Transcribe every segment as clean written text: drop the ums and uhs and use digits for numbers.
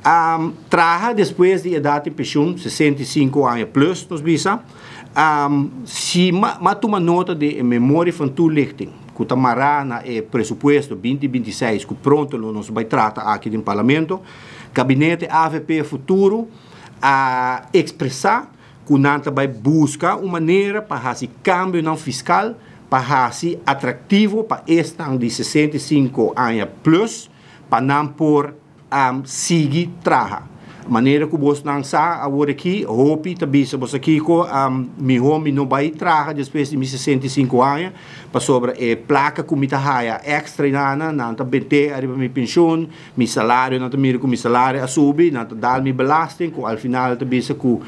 Traha despues di edat di penshun, 65 aña plus, nos bisa, si m'a tuma nota di e memorie van toelichting, ku ta mará na e presupuesto 2026, ku pronto lo nos bai trata aki den parlamento, gabinete AVP Futuro a ekspresá ku nan ta bai buska un manera pa hasi kambionan fiskal pa hasi atraktivo pa esnan di 65 aña plus pa nan por sigui traha. Manera ku bosnan sa awor aki, hopi ta bisa bo sa kiko, mihó mi no bai traha despues di mi 65 aña, pasobra e plaka ku mi ta haya èkstra einan, nan ta bent'é ariba mi penshun, mi salario, nan ta mira ku mi salario a subi, nan ta dal mi belasting, ku al final ta bisa ku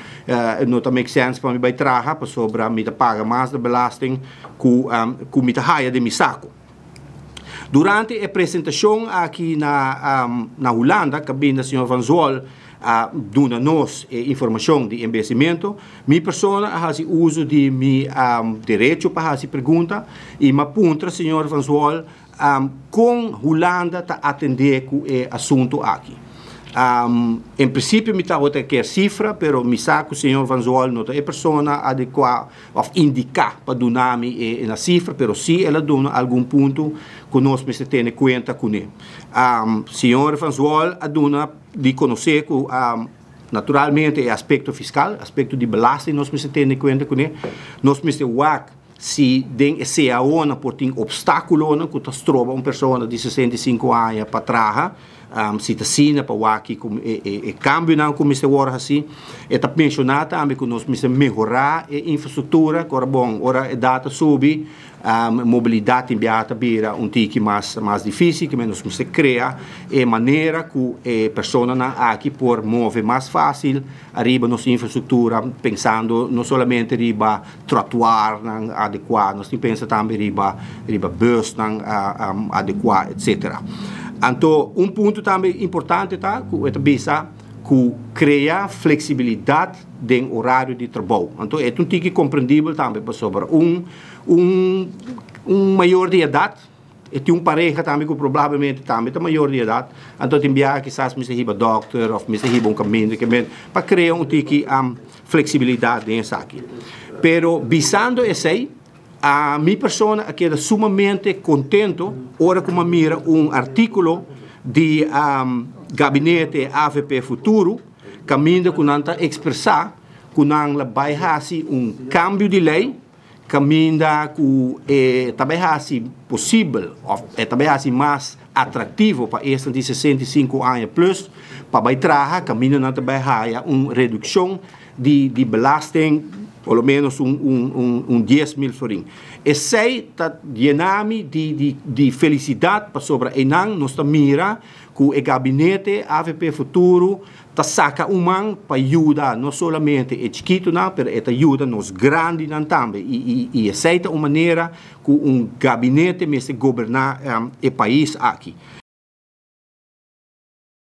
no ta make sense pa mi bai traha, pasobra mi ta paga mas di belasting ku mi ta haya den mi sako. Durante e presentashon aki na Hulanda, kaminda señor Van Zwol a duna nos e informashon di enbehesimentu, mi persona a hasi uso di mi derecho pa hasi pregunta i m'a puntra señor Van Zwol kon Hulanda ta atendé ku e asuntu aki. En prinsipio mi tabata ke sifra, pero mi sa ku señor Van Zwol no ta e persona adekuá òf indiká pa duna mi e sifra, pero sí el a duna algun punto ku nos mester tene kuenta kuné. Señor Van Zwol a duna di konosé ku naturalmente e aspekto fiskal, aspekto di belasting nos mester tene kuenta kuné. Nos mester wak si den e CAO nan por tin opstákulonan ku ta stroba un persona di 65 aña pa traha, si ta asina pa wak ku e kambionan ku mester wòrdu hasi. E ta menshoná tambe ku nos mester mehorá e infrastruktura, ku ora bon, ora edat ta subi, mobilidat tin biaha ta bira un tiki mas difísil, ke nos mester krea e manera ku e personanan aki por move mas fásil ariba nos infrastruktura, pensando no solamente riba trottoirnan adekuá, nos tin pensa tambe riba busnan adekuá, etcétera. Anto, un punto tambe importante ta ku e ta bisa ku krea fleksibilidat den orario di trabou. Anto, e un tiki komprendibel tambe pasobra un mayor di edat e tin un pareha tambe ku probablemente tambe ta mayor di edat, anto tin biaha kisas mester hiba dòkter òf mester hiba un kaminda ke men pa krea un tiki fleksibilidat den esaki. Pero bisando esei, a mi persona a keda sumamente kontentu ora ku mi a mira un artíkulo di gabinete AVP Futuro, kaminda ku nan ta ekspresá ku nan la bai hasi un kambio di lei, kaminda ku e ta bai hasi posibel òf e ta bai hasi mas atraktivo pa esnan di 65 aña plus pa bai traha, kaminda nan ta bai haya un redukshon di belasting, por lo menos un 10.000 florin. Esei ta yena mi di felisidat pasobra einan nos ta mira ku e gabinete AVP Futuro ta saka un man pa yuda no solamente e chikitunan, pero e ta yuda nos grandinan tambe. I esei ta un manera ku un gabinete mester goberná e pais aki.